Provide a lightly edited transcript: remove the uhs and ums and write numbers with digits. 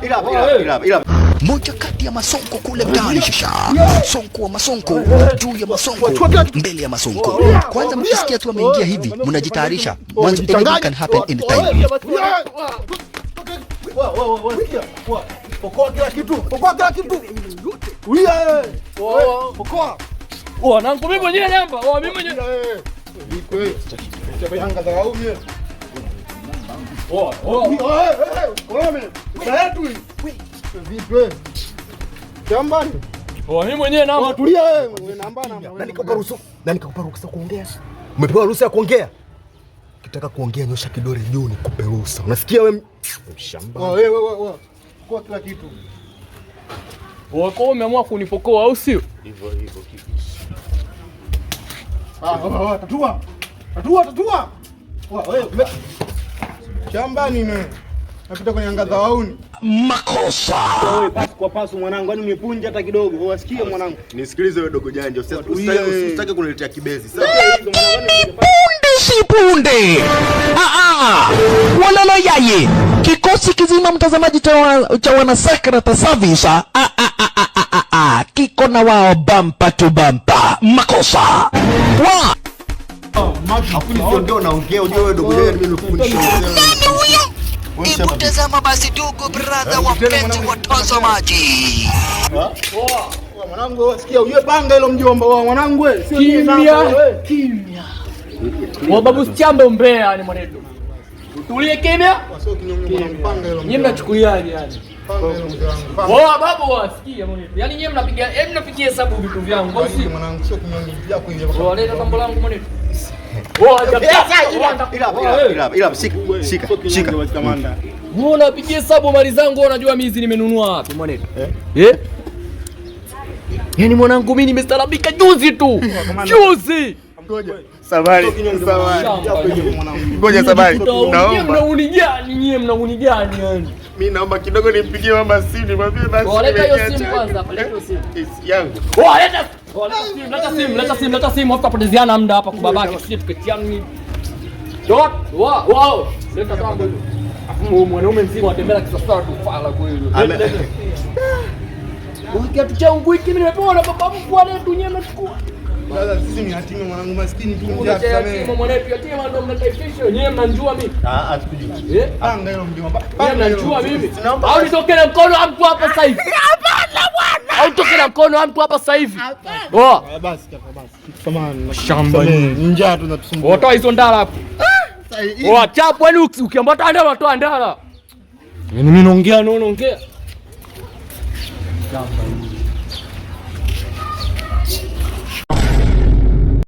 Ila Moja kati ya masonko kule mtaani shisha. Sonko wa masonko, juu ya masonko, mbele ya masonko. Kwanza mkisikia tu ameingia hivi, mnajitayarisha. Mwanzo anything can happen anytime. Pokoa kila kitu. Pokoa kila kitu. Tulia wewe. Pokoa. Wanangu mimi mwenyewe namba. Oh, mimi mwenyewe. Yanga za waume. Oh, oh. Vipi wewe? Shambani. Oh, mimi mwenyewe namba. Tulia wewe. Namba namba. Nani kakupa ruhusa? Nani kakupa ruhusa kuongea? Umepewa ruhusa ya kuongea? Ukitaka kuongea nyosha kidole juu nikupe ruhusa. Unasikia wewe mshamba? Wewe wewe wewe. Pokoa kila kitu. Wako umeamua kunipokoa au sio? Hivyo hivyo. Ah, tatua. Tatua, tatua. Wewe. Shambani wewe. Napita kwenye anga za wauni. Makosa. Wewe pasi kwa pasu mwanangu, yaani unipunje hata kidogo. Wasikie mwanangu. Nisikilize wewe dogo janja, usitake kuniletea kibezi. Sawa? Lakini punde si punde. Ah ah. Walala yaye. Kikosi kizima mtazamaji cha wana Secret Service ah ah ah ah ah ah kiko na wao bampa to bampa. Makosa. Wa Hakuna naongea, ujue wewe dogo janja mimi nimekufundisha. Nani huyo? Hebu tazama basi, ndugu brother, wapenzi watazamaji. Mwanangu wewe sikia, ujue panga hilo mjomba wa mwanangu wewe. Sio Kimya, kimya. Wababu siambe umbea ni mwanetu. Tulie kimya. Sio kinyonge mwanangu, panga hilo. Nyinyi mnachukuliaje yani? Panga hilo mzee wangu. Wao babu wasikia mwanetu. Yaani nyinyi mnapiga, yaani mnapigia hesabu vitu vyangu au sio? Mwanangu sio kinyonge vyako hivi. Wao leta tambo langu mwanetu. Wao Ila ila shika shika shika. Wewe unapigia hesabu mali zangu, wewe unajua mimi hizi nimenunua wapi mwanetu? Eh? Yaani mwanangu mimi nimestarabika juzi tu. Juzi. Ngoja. Sabari. Sabari. Ngoja sabari. Naomba. Mnauni gani nyie, mnauni gani yani? Mimi naomba kidogo nimpigie mama simu nimwambie basi. Leta hiyo simu kwanza hapa, leta hiyo simu. Yangu. Leta. Leta simu, leta simu, leta simu, hapa muda hapa kwa babake, tusije tuketiana nini. Dot, wa, wow. Leta tambo hiyo. Afu mwanaume mzima atembea kisasa tu fala kweli. Kiatu changu hiki mimi nimepewa na baba mkwe letu, nyewe mnachukua. Sasa sisi ni yatima mwanangu, maskini tu mjaa tusamehe. Yatima mwanetu, yatima ndio mnataifisha. Nyewe mnanijua mimi. Ah, hatukujui. Eh? Panga hilo mjomba. Panga mnanijua mimi. Au nitoke na mkono wa mtu hapa sasa hivi. Hapana bwana. Au nitoke na mkono wa mtu hapa sasa hivi. Poa. Basi kaka basi. Samahani. Shamba ni njaa tu inatusumbua. Watoa hizo ndala hapo. Oa chapo yani ukiambia toa ndala toa ndala. Yaani mimi naongea na unaongea. Shamba.